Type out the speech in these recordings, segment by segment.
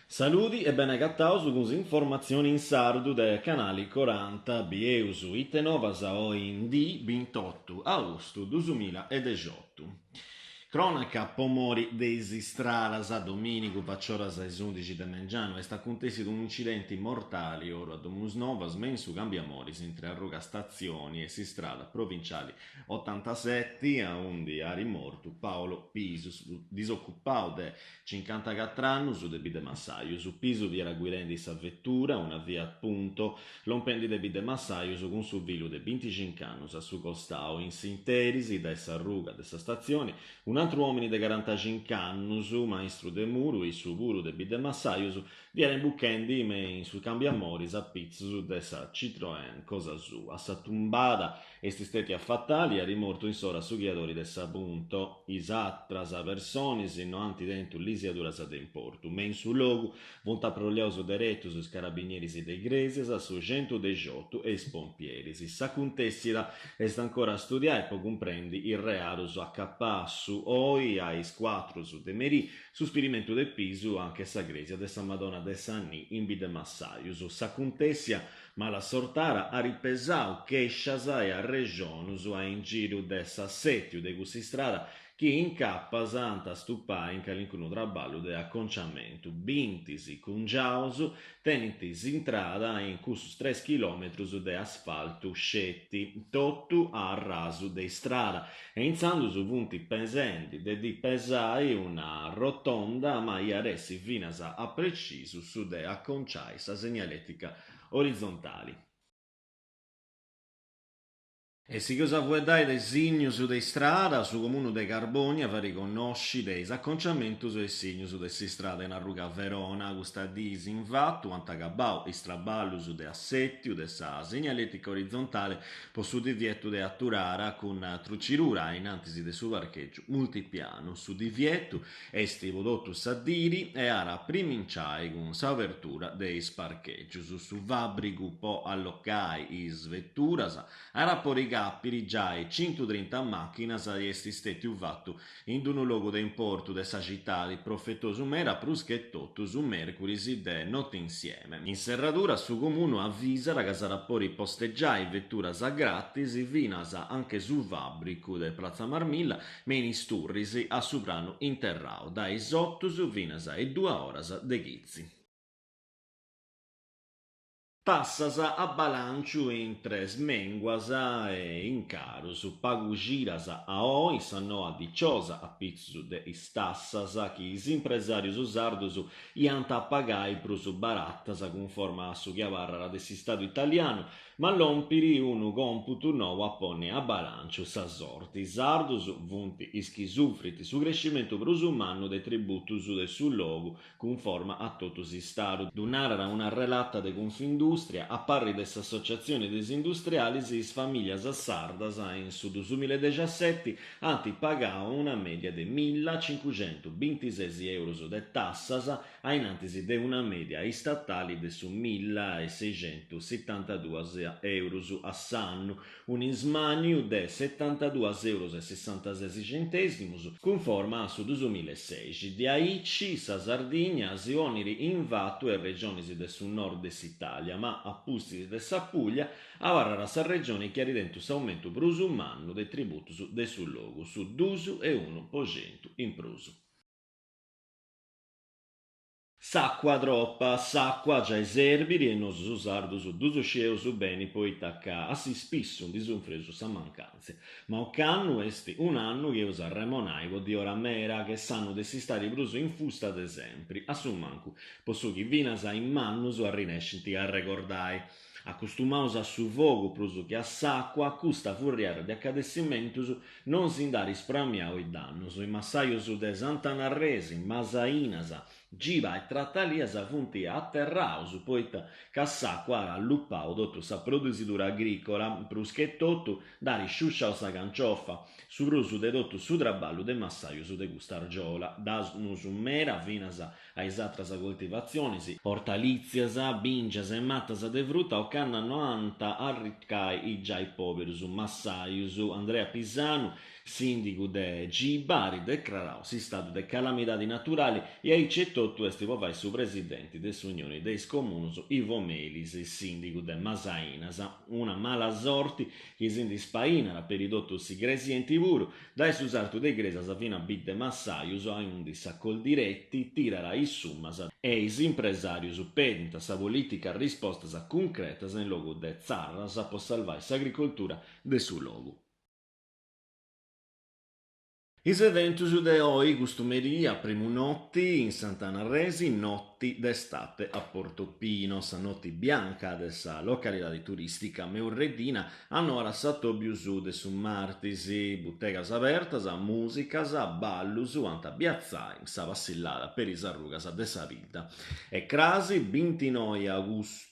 Saludi e bene agataus cun s'informatzioni in sardu de Canali Coranta bieus ite novas oi in dì bintotu austu dusumila e dexiotu. Crònaca po mori de is istradas, domìnigu facioras a is ùndixi de mengianu est acuntèssidu un'incidenti mortali oru a Domusnovas me in su cambiamoris intre arruga Statzioni e s'istrada provinciali otantaseti aundi at mortu Paolo Pisu, su disocupau de cincantacatr'annus de Biddemassajus. Pisu fiat guidendi sa vetura, una Fiat Punto, Lompendi de Biddemassajus cun su fillu de binticinc'annus a su costau, in s'interis, dae s'arruga de sa statzioni, un'atru òmini de carantacinc'annus, maistru de muru, issu puru de Biddemassajus, fiat imbuchendi me in su cambiamoris a pitzus de sa Citroën cosa sua. S'atumbada Est stètia fatali e at mortu in s'ora su ghiadori de sa Punto. Is atras personis no ant tentu lisiaduras de importu. Me in su logu funt aproliaus deretus is carabinieris de Igrèsias, su centudexiotu e is pompieris. S'acuntèssida est ancora a studiai po cumprendi is rearus acapassu. Oi a is cuatrus de merì su spirimentu de Pisu anche sa crèsia de sa Madonna de sa Nì in Biddemassajus. S'acuntèssia Malassortada at pesau chèscias e arrexonus a ingiru de s'assètiu de cuss'istrada chi incapas ant a stupai in calincunu traballu de aconciamentu. Bintis cungiaus tenint s'intrada in cussus tres chilòmetrus de asfaltu sceti, totu a rasu de istrada, e intzandus funt pensendi de ddi pesai una rotonda ma iat essi finas a precisu su de aconciai sa segnalètica orizontali. E sigheus a fueddai de signus de istrada, su comunu de Carbònia fait connosci de is aconciamentus de is signus de s'istrada in arruga Verona. Custa diis infatu ant acabau is traballus de assètiu de sa segnalètica orizontale po su divietu de aturara cun trucirura a in antis de su parchègiu multipianu. Su divietu Est po totu sa diri e at a priminciai cun s'abertura de is parchègius. Su fàbricu po allocai is veturas at a podi capiri giai centutrinta màchinas e est stètiu fatu in unu logu de importu de sa citadi, profetosu meda prus che totu su mèrcuris de Notinsieme. In serradura su Comunu avisat ca s'at a podi postegiai veturas gratis finas anche su fàbricu de Pratza Marmilla Me in is turris a su pranu interrau, dae is otus finas a is duas oras de chitzi. Tassas a balànciu intre smenguas e incarus. Pagu cidas a oi sa noa diciosa a pitzus de is tassas chi is impresàrius sardus iant a pagai prus baratas cunforma a su chi abarrat de s'Istadu italianu Ma lòmpiri unu còmputu nou a ponni a balànciu sa sorti. Is sardus funt is chi sufrint su crescimentu prus mannu de tributus de su logu cunforma a totu s'Istadu. Ddu narat una relata de Confindustria, a parri de s'associatzioni de is industrialis is famìlias sardas in su dusumiladexaseti ant pagau una mèdia de milla cincuxentu bintises eurus de tassas a in antis de una mèdia istatali de su milla e seixentusetantaduas eurus a s'annu, un'ismàniu de setantaduas euros e sessantases centèsimus, cunforma a su dusumilla e seixi. De aici sa Sardigna si ponit in fatu a is regionis de su nord de s'Itàlia, ma a pustis de sa Puglia abarrat sa regioni chi at tentu s'aumentu prus mannu de tributus de su logu, su dus e unu po centu in prus. S'àcua tropa, s'àcua giai serbit e nosu sardus ddu scieus beni poita ca a s'ispissu ndi sunfreus sa mancàntzia. Ma ocannu est un'annu chi eus a arremonai po diora mera che s'annu de s'istadi prus infusta de sempri, a su mancu po su chi finas a is mannus arrinescint a arregordai. Acostumaus a su fogu prus che a s'àcua, custa furriada de acadessimentus non si nd'at ispramiau is dannus. Is massajus de Sant'Anna Arresi, Masainas. Giba e Tratalias funt aterraus poita ca s'àcua at allupau totu sa produsidura agrìcola, prus che totu nd'at sciusciau sa canciofa, su prus de totu su traballu de massajus de custa argiola, dannus meda finas a is atras coltivatzionis, ortalìtzias, bìngias e matas de fruta ocannu no ant a arricai is giai pòberus massajus. Andrea Pisanu, Sìndigu de Giba at decrarau s'istadu de calamidadi naturali e aici etotu est po fai su presidenti de s'Unioni de is Comunus Ivo Melis, sìndigu de Masainas. Una mala sorti chi si ndi spainat peri totu s'Igresienti puru, dae su sartu de Igresias fina a Bidd'e Massajus aundi sa Coldiretti tirat is summas e is impresàrius pedint a sa polìtica rispostas cuncretas in logu de tzarras po salvai s'agricoltura de su logu. Is eventus de oi, custu merì a primu noti in Sant'Anna Arresi, Notti d'estate a Portopino, sa noti bianca de sa localidadi turìstica meurreddina, annorat s'atòbiu suu de su martis, butegas abertas, mùsicas, ballus ant a biatzai sa passillada peri is arrugas de sa bidda. E crasi, bintinoi agustu,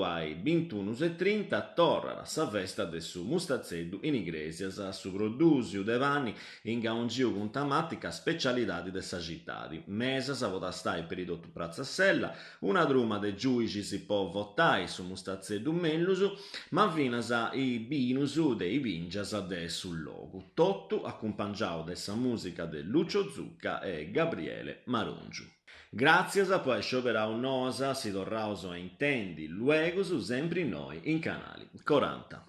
A is bintunus e trinta torrat sa festa de su mustatzeddu in Igrèsias, su prodùsiu de pani ingaungiu cun tamatica, specialidadi de sa citadi. Mesas po tastai peri totu Pratza Sella, una truma de giùixis po votai su mustatzeddu mellus, ma finas is binus de is bìngias de su logu. Totu acumpangiau de sa mùsica de Lucio Zucca e Gabriele Marongiu. Gràtzias po ai scioberau Noas, si torraus a intendi luegus sempri innoi in Canali Coranta.